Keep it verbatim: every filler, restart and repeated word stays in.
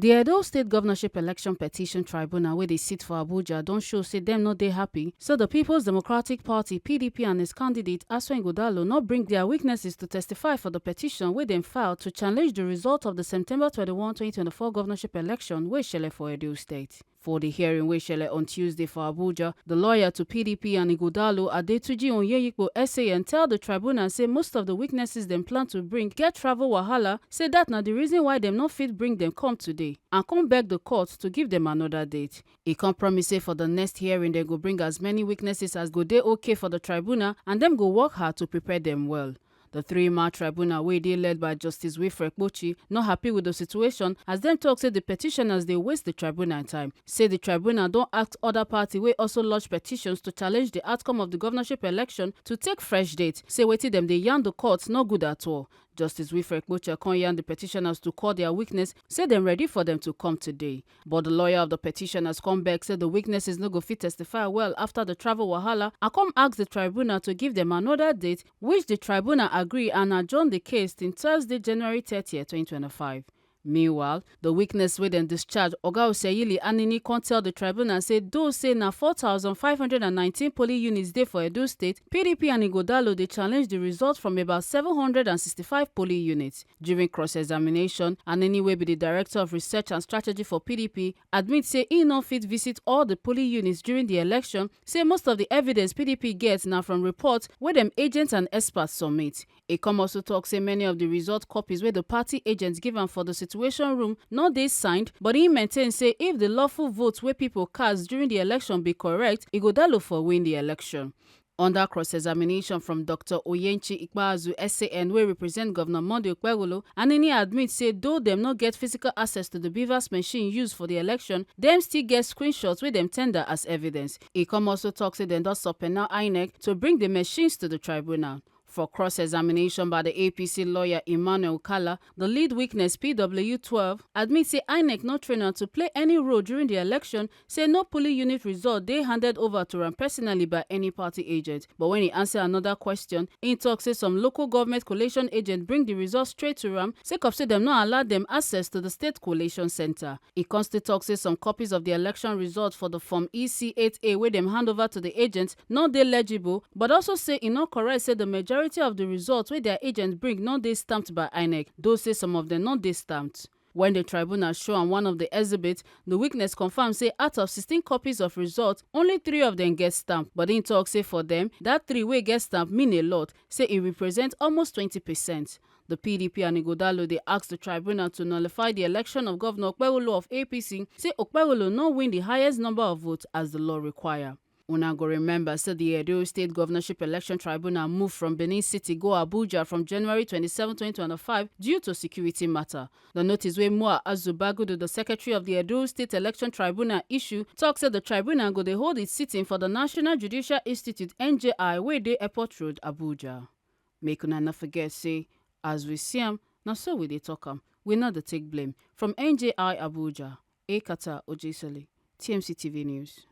Di Edo State Governorship Election Petition Tribunal wey dey sit for Abuja don show say dem no dey happy, so di Peoples Democratic Party, P D P, and its candidate, Aswen Godalo, no bring dia witnesses to testify for di petition wey dem file to challenge di result of di September twenty-one, twenty twenty-four governorship election wey shele for Edo State. For di hearing wey shele on Tuesday for Abuja, di lawyer to P D P and Ighodalo, Adetuji Onyeyipo, S A N, tell di tribunal say most of di witnesses dem plan to bring get travel wahala, say dat na di reason why dem no fit bring dem come today, and come beg di court to give dem anoda date. E come promise say for di next hearing dem go bring as many witnesses as go dey okay for di tribunal, and dem go work hard to prepare dem well. Di three-man tribunal, wey dey led by Justice Wilfred Kpochi, no happy wit di situation, as dem tok say di petitioners dey waste di tribunal time, say di tribunal don ask oda party wey also lodge petitions to challenge di outcome of di governorship election to take fresh date, say wetin dem dey yarn di court no good at all. Justice Wilfred Kpochi come yarn di petitioners to call dia witness, say dem ready for dem to come today. But di lawyer of di petitioners come beg say di witnesses no go fit testify well afta di travel wahala, and come ask di tribunal to give dem anoda date, which di tribunal agree and adjourn di case till Thursday, January thirtieth, twenty twenty-five. Meanwhile, di witness wey dem discharge, Oga Oseyili Anini, come tell di tribunal say though say na four thousand five hundred and nineteen polling units dey for Edo State, P D P and Ighodalo dey challenge di result from about seven hundred and sixty-five polling units. During cross-examination, Anini, wey be di Director of Research and Strategy for P D P, admit say e no fit visit all di polling units during di election, say most of di evidence P D P get na from reports wey dem agents and experts submit. E come also tok say many of di result copies wey di party agents give am for di situation room no dey signed, but e maintain say if di lawful votes wey pipo cast during di election be correct, Ighodalo for win di election. Under cross-examination from Doctor Oyenchi Ikpeazu, S A N, wey represent Governor Monday Okpebholo, Anini admit say though dem no get physical access to di BVAS machine used for di election, dem still get screenshots wey dem tender as evidence. E come also tok say dem don subpoena INEC to bring di machines to di tribunal. For cross-examination by di A P C lawyer Emmanuel Kala, di lead witness, P W twelve, admit say INEC no train am to play any role during di election, say no polling unit result dey handed over to am personally by any party agent. But wen e answer anoda question, im tok say some local government collation agent bring di result straight to am sake of say dem no allow dem access to di state collation centre. E come still tok say some copies of di election result for di Form E C eight A wey dem hand over to di agents no dey legible, but also say e no correct say di majority of di result wey dia agents bring no dey stamped by INEC, though say some of dem no dey stamped. Wen di tribunal show am one of di exhibits, di witness confam say out of sixteen copies of result, only three of dem get stamp, but im tok say for dem, dat three wey get stamp mean a lot, say e represent almost twenty percent. Di P D P and Ighodalo dey ask di tribunal to nullify di election of Governor Okpebholo of A P C, say Okpebholo no win di highest number of votes as di law require. Una go remember say di Edo State Governorship Election Tribunal move from Benin City go Abuja from January twenty-seven, twenty twenty-five, due to security matter. Di notice wey Moa Azubagudu, di secretary of di Edo State Election Tribunal, issue tok say di tribunal go dey hold its sitting for di National Judicial Institute, N J I, wey dey Airport Road, Abuja. Make una no forget say, as we see am, na so we dey talk am. We no dey take blame. From N J I Abuja, Ekata Ojesele, T M C T V News.